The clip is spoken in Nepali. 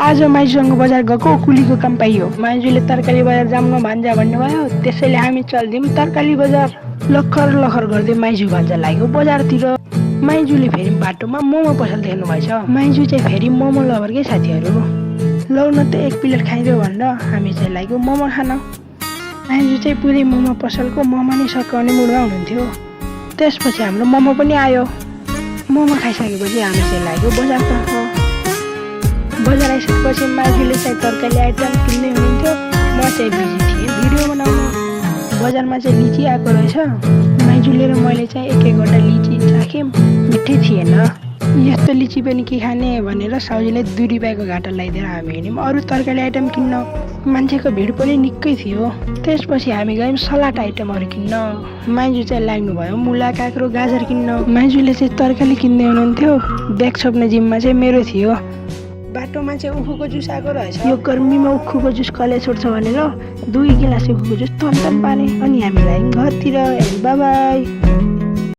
आज माइजूसँग बजार गएको कुलीको काम पाइयो। माइजूले तरकारी बजार जाउन भान्जा भन्नुभयो, त्यसैले हामी चल्दियौँ तरकारी बजार। लखर लखर गर्दै माइजू भान्जा लाग्यो बजारतिर। माइजूले फेरि बाटोमा मोमो पसल देख्नु भएछ। माइजू चाहिँ फेरि मोमो लभरकै साथीहरू। लौ न त एक प्लेट खाइदियो भनेर हामी चाहिँ लाग्यो मोमो खान। माइजू चाहिँ पुरै मोमो पसलको मोमो नै सकाउने मुडमा हुनुहुन्थ्यो। त्यसपछि हाम्रो मोमो पनि आयो। मोमो खाइसकेपछि हामी चाहिँ लाग्यो बजारतर्फ। बजार आइसकेपछि माइजूले चाहिँ तरकारी आइटम किन्दै हुनुहुन्थ्यो। म चाहिँ बिजी थिएँ भिडियो बनाउन। बजारमा चाहिँ लिची आएको रहेछ। माइजूले र मैले चाहिँ एक एकवटा लिची चाख्यौँ, मिठै थिएन। यस्तो लिची पनि के खाने भनेर साउजीले 2 रुपियाँको घाटा लगाइदिएर हामी हिँड्यौँ अरू तरकारी आइटम किन्न। मान्छेको भिड पनि निकै थियो। त्यसपछि हामी गयौँ सलाद आइटमहरू किन्न। माइजू चाहिँ लाग्नुभयो मुला, काँक्रो, गाजर किन्न। माइजूले चाहिँ तरकारी किन्दै हुनुहुन्थ्यो। ब्याग छोप्ने जिम्मा चाहिँ मेरो थियो। बाटोमा चाहिँ उखुको जुस आएको रहेछ। यो गर्मीमा उखुको जुस कसले छोड्छ भनेर 2 गिलास उखुको जुस तन पारे। अनि हामी गयौँ घरतिर। By by.